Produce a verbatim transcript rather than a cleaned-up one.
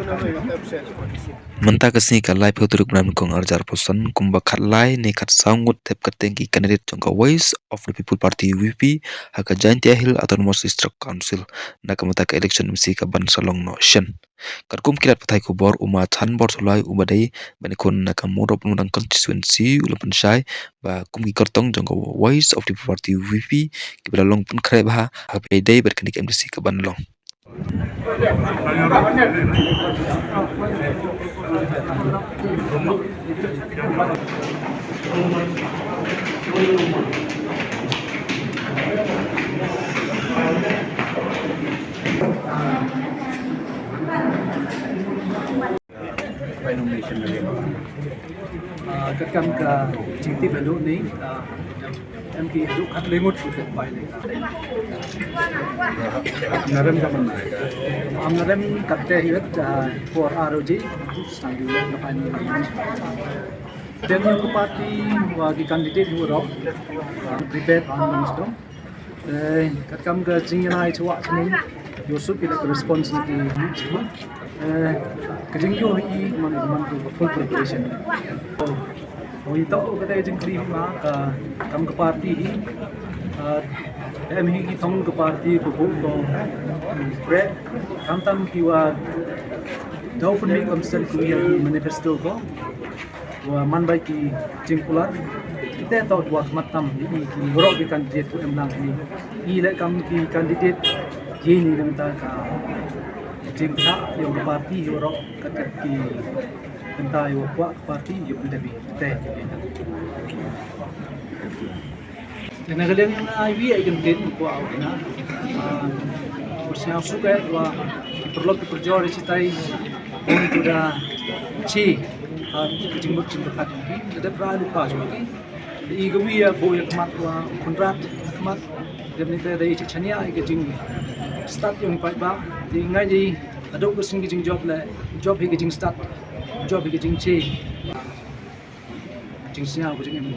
Mynta ka sngi ka laiphew tarik u bnai nyngkong arhajar arphew san, kumba khatlai ne khatsaw ngut thep kyrteng ki candidate jong ka Voice of the People Party, V P, ha ka Jaintia Hills Autonomous District Council, na ka bynta ka election M C ka ban sa long noh shen. Katkum ki lad pathai khubor, u Ma Chanbor Shullai uba dei ban ïakhun na ka Mawdoh Pynmudang constituency u la pynshai ba kum ki kyrtong jong ka Voice of the People Party, V P, kiba la long pynkhreh bha, haba ïadei bad kane ka M D C ka ban long. Ah, katkam ka jingtip haduh ne, ah, em ki haduh khatlai ngut ki tip bai ne. Ngarem ka man. Am ngarem katte hiwet, ah, for R O G, sang diwet na pai ne. Dem ka party wa ki candidate hu ro, ah, prepare pa nang sdom. Eh, katkam ka jingïaleh chwa chning, ïoh suk ïa ka response na ki youth. Eh, ka jingïoh hi man, man ka full preparation. Ïoh to ka dei jingkylli ma ka kam ka party hi. Eh, em hi ki thong ka party ko ko ko. Pre kam tam ki wa dau pun mi kam sen ku ïa manifesto ko. Wa man bai ki jingkular. Te to wa khmat tam i ki rok ki candidate ku em lang ni. I le kam ki candidate ye ni dang ta ka jingkha yo ka party yo rok ka ka ki dang ta yo kwa party yo pun te bi te. Te na ka liang ai wi ai kan tin ko au na. Ah, bersama suka wa perlu perjual di sitai untuk dah chi. Ah, jingmut jingmut kat ni. Ada pernah lupa juga ni. I ka wi ya bo ya khmat wa Conrad khmat. Dem ni te dei chi chania ai ka jing start yung pai ba. Di ngai di aduk ka sing ka jing job le job hi ka jing start job hi ka jing chi. Jingsngew ka jingim.